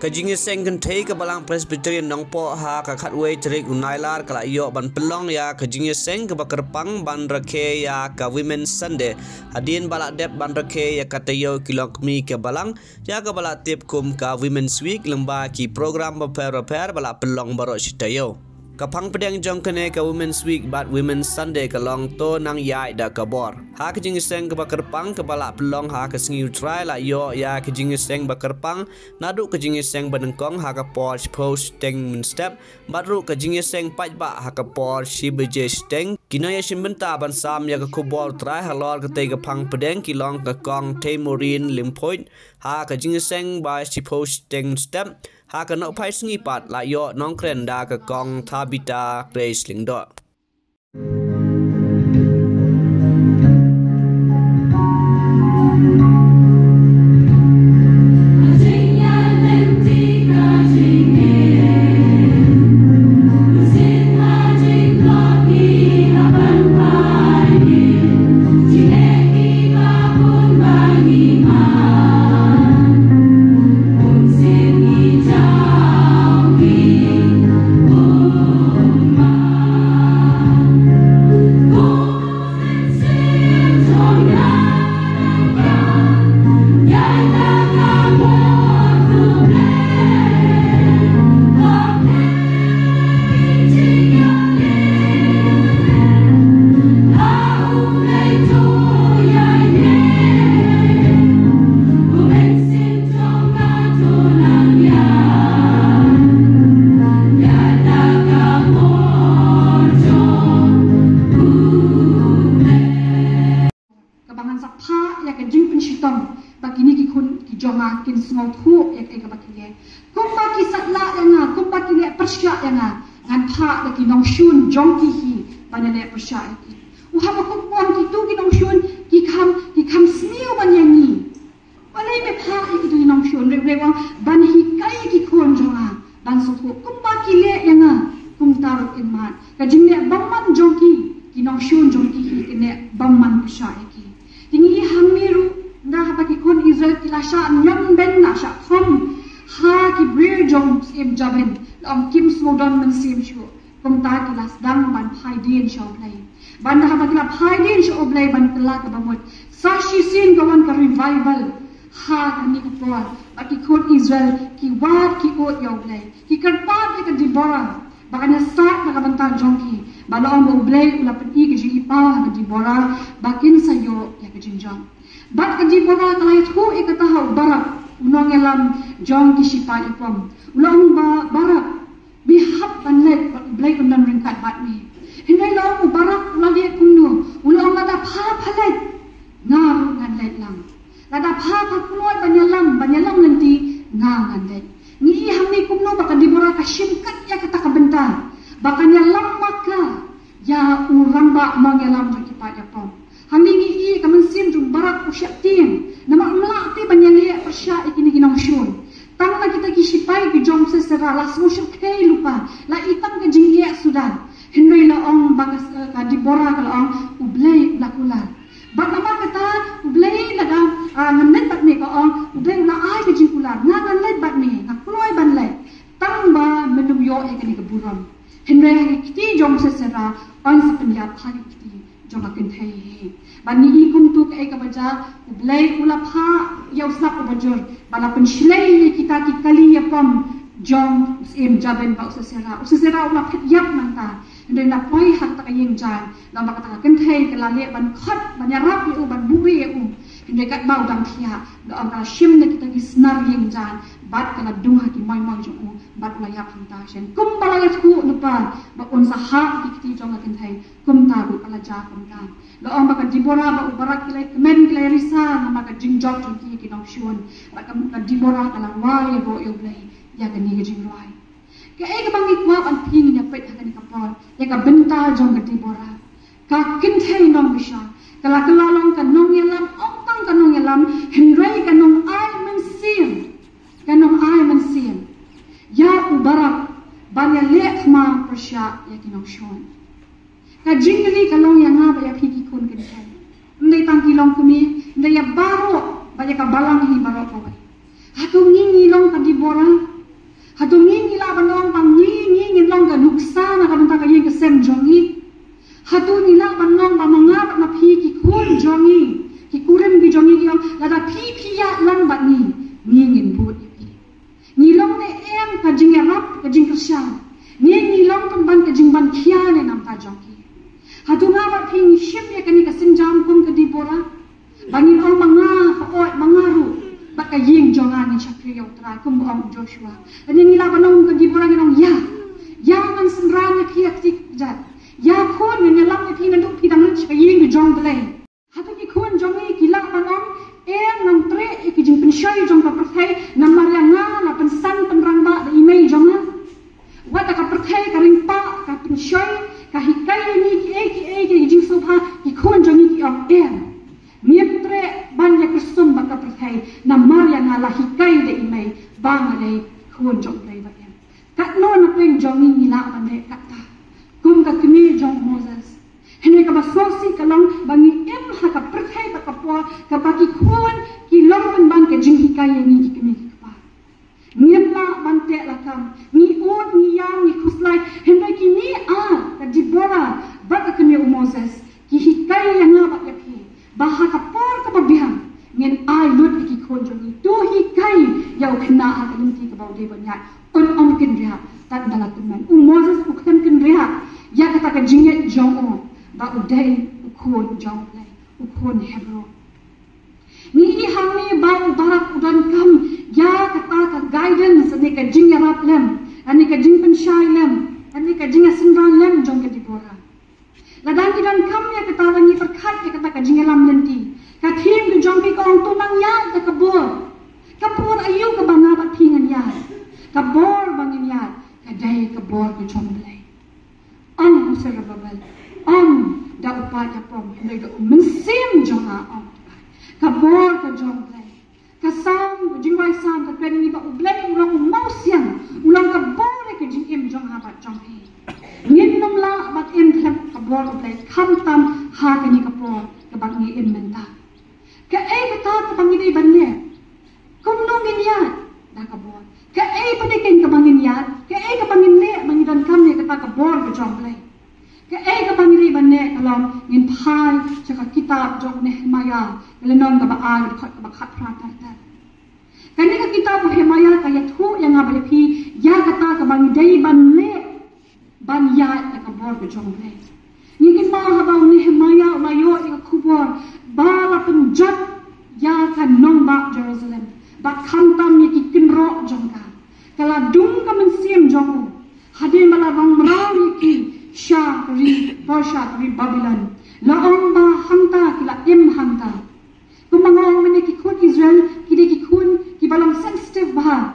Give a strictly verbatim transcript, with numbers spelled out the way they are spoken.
Ka jingïaseng kynthei ka Balang Presbyterian Nongpoh ha ka khatwei tarik u Nailar ka la ïoh ban pynlong ïa ka jingïaseng kaba kyrpang ban rakhe ïa ka Women's Sunday, hadien ba la dep ban rakhe ïa ka taïew ki longkmie ka Balang, ïa kaba la tip kum ka Women's Week, lyngba ki program bapher bapher ba la pynlong baroh shi taïew. Ka phang pdeng jong kane ka Women's Week bad Women's Sunday ka long To Nang Ïaid da ka Bor. Ha ka jingïaseng kaba kyrpang kaba la pynlong ha ka sngi U Trai, la ïoh ïa ka jingïaseng ba kyrpang naduh ka jingïaseng ba nyngkong ha ka por shiphew shiteng mynstep, bad ruh ka jingïaseng paidbah ha ka por shi baje shiteng. Ki nongïashim bynta ban sam ïa ka khubor U Trai halor katei ka phang pdeng ki long ka Kong Theimorin Lymphoit, ha ka jingïaseng ba shiphew shiteng mynstep, ha ka nohphai sngi pat la ïoh nongkren da ka Kong Thabita Grace Lyngdoh. Kaba ngan sa phah ïa ka jingpynshitom ba kine ki khun ki jong nga kin sngewthuh ïa kaei kaba ki leh. Kumba ki satlak ïa nga, kumba ki leh pyrshah ïa nga, ngan phah ïa ki nongshun jong ki hi ban ïaleh pyrshah ïa ki. U Habakkuk u ong, kito ki nongshun ki kham, ki kham sniew ban ïa ngi. Balei me phah ïa kito ki nongshun? Hynrei u ong ban hikai ïa ki khun jong nga ban sngewthuh, kumba ki leh ïa nga kumta ruh kin mad. Ka jingleh bymman jong ki, ki nongshun jong ki hi kin leh bymman pyrshah ïa ki. Te ngi i hangne ruh, ynda haba ki khun Israel ki la shah ñion beiñ, la shah khom ha ki briew jong u syiem Jabin, la ong kim sngewdon mynsiem shuh. Kumta ki la sdang ban phai dien sha U Blei. Bad ynda haba ki la phai dien sha U Blei ban kylla kaba mut, sa shisien ka wan ka revival ha kane ka por. Bad ki khun Israel ki wad ki ud ïa U Blei, ki kyrpad ïa ka Deborah ba kan ïasaid na ka bynta jong ki. Bad la ong ba U Blei u la pyni ka jingïohi ha ka Deborah ba kin sa ïoh ïa ka jingjop. Bad ka Deborah ka la ïathuh ïa kata ha u Barak, u nongïalam jong ki shipai ïapom. U la ong ba, Barak, me hap ban leit, bad U Blei un don ryngkat bad me. Hynrei la ong u Barak u la leh kumno? U la ong, lada pha pha leit, nga ruh ngan leit lang. Lada pha pha kloi ban ïalam, ban ïalam lynti, nga ngan leit. Ngi i hangne kumno ba ka Deborah ka shim kat ïa kata ka bynta ba kan ïalam ma ka ïa u rangbah nongïalam jong ki paid ïapom. Hangne ngi i ka mynsiem jong u Barak u sheptieng, namar um lah te ban ïaleh pyrshah ïa kine ki nongshun. Tang na kita ki shipai ki jong u Sisera la sngewshyrkhei lypa, la i tang ka jingeh suda. Hynrei la ong ba ka, ka Deborah ka la ong, U Blei u la kular. Bad namar kata U Blei, lada, ah, ngan leit bad me, ka ong, U Blei u la ai ka jingkular, nga ngan leit bad me, nga kloi ban leit. Tang ba men ym ïoh ïa kane ka burom. Hynrei ha ki kti jong u Sisera yn sa pynïap ha ki kti jong ka kynthei hi. Bad ngi i kumto kaei kaba jia, U Blei u la phah ïa u sap uba jur ba la pynshlei ïa kita ki kali ïapom jong u syiem Jabin bad u Sisera. U Sisera u la phet ïap mynta. Hynrei la poi ha kata ka ïing jaiñ, la ong ba kata ka kynthei ka la leh ban khot, ban ïarap ïa u, ban buhrieh ïa u. Hynrei katba u dang thiah, la ong ka la shim na kita ki snar ïing jaiñ bad ka la dung ha ki moimoi jong u. Bad u la ïap hangta shen. Kumba la ïathuh lypa ba un sa hap ha ki kti jong ka kynthei, kumta ruh ka la jia kumta. La ong ba ka Deborah bad u Barak ki la ïakmen, ki la ïarisa namar ka jingjop jong ki, ki nongshun. Bad ka, ka Deborah ka la wai ïaroh ïa U Blei ïa kane ka jingrwai. Kaei kaba ngi kwah ban peit, ngin ïa peit ha kane ka por ïa ka bynta jong ka Deborah. Ka kynthei nongbishar, ka la kylla long ka nongïalam, ym tang ka nongïalam, hynrei ka nongai mynsiem. Ka nongai mynsiem ïa u Barak ban ïaleh khmat pyrshah ïa ki nongshun. Ka jingkylli ka long ïa nga bad ïa phi ki khun kynthei. Ym dei tang ki longkmie, ym dei, ïa baroh, bad ïa ka balang hi baroh kawei. Hato ngi, ngi long ka Deborah? Ban ong ba ma nga bad ma phi ki khun jong ngi, ki kurim ki jong ngi ki ong, lada phi phi ïalang bad ngi, ngi ngin bud ïa phi. Ngi long ne em ka jingïarap, ka jingkyrshan? Ngi ngi long pynban ka jingban khia ne namta jong ki? Hato nga bad phi ngi shim ïa kane ka sienjam kum ka Dibora? Ba ngin ong ma nga hooid, ma nga ruh bad ka ïing jong nga ngin shakri ïa U Trai, kum ba ong u Joshua. Lane ngi lah ban ong ka Dibora, ngin ong ïa, ïa ngan synran ïa phi ha kti kjat. Ïa khun, ngan ïalam ïa phi naduh phi dang rit sha ka ïing ka jong U Blei. Hato ki khun jong ngi ki lah ban ong, eh, ngan treh ïa ki jingpynshoi jong ka pyrthei namar ïa nga la pynsan pynrangbah da i mei jong nga? Wat la ka pyrthei ka ring pah, ka pynshoi, ka hikai ïa ngi kiei kiei ki jingsngewbha, ki khun jong ngi ki ong, eh, ngim treh ban ïa kyrsum bad ka pyrthei namar ïa nga la hikai da i mei ba nga dei khun jong U Blei ba im. Katno na pdeng jong ngi ngi lah ban leh katta kum ka kmie jong u Moses? Hynrei kaba sngewsih ka long ba ngi im ha ka pyrthei bad ka por kaba ki khun ki long pynban ka jinghikai ïa ngi ki kmie ki kpa. Ngim lah ban teh lakam, ngi ud, ngi ïam, ngi khuslai. Hynrei kine ar, ka Dibora bad ka kmie u Moses, ki hikai ïa nga bad ïa phi ba ha ka por kaba biang ngin ai lut ïa ki khun jong ngi. To hikai ïa u khynnah ha ka lynti kaba u dei ban ïaid. Un ym kynriah tad ba la tymmen. U Moses u khlem kynriah ïa kata ka jingngeit jong u ba u dei u khun jong U Blei, u khun Hebru. Ngi i hangne ba u Barak u donkam ïa kata ka guidance, ne ka jingïarap lem, ne ka jingpynshai lem, ne ka jingïasynran lem jong ka Dibora. Lada ngi donkam ïa kata, lada ngi pyrkhat ïa kata ka jingïalam lynti, ka theme ka jong phi ka ong, to nang ïaid da ka bor. Ka bor aïu kaba nga bad phi ngan ïaid? Ka bor ba ngin ïaid ka dei ka bor ka jong U Blei. Ym u Zerubbabel, ym da u paid Japom, hynrei da u Mynsiem jong nga, ong u Trai. Ka bor ka jong U Blei. Ka Salm, ka jingrwai Salm ka kren ïa ngi ba U Blei u long u mawsiang, u long ka bor ïa ka jingim jong nga bad jong phi. Ngin ym lah ban im khlem ka bor U Blei, khamtam ha kane ka por kaba ngi im mynta. Kaei kata kaba ngi dei ban leh? Kumno ngin ïaid da ka bor? Kaei pat keiñ kaba ngin ïaid? Kaei kaba ngin leh ba ngi donkam ïa kata ka bor ka jong U Blei? Kaei kaba ngi dei ban leh? Ka long ngin phai sha ka kitab jong u Nehemiah, ka lynnong kaba ar, ka dkhot kaba khatphra ter ter. Kane ka kitab u Nehemiah ka ïathuh ïa nga bad ïa phi ïa kata kaba ngi dei ban leh ban ïaid ïa ka bor ka jong U Blei. Ngi kynmaw haba u Nehemiah u la ïoh ïa ka khubor ba la pynjot ïa ka nongbah Jerusalem, ba khamtam ïa ki kynroh jong ka, ka la dung ka mynsiem jong u hadien ba la rong mraw ïa ki sha ka ri Persia, ka ri Babilon. La ong ba hangta ki la im hangta. Kumba nga ong mynne, ki khun Israel ki dei ki khun kiba long sensitive bha.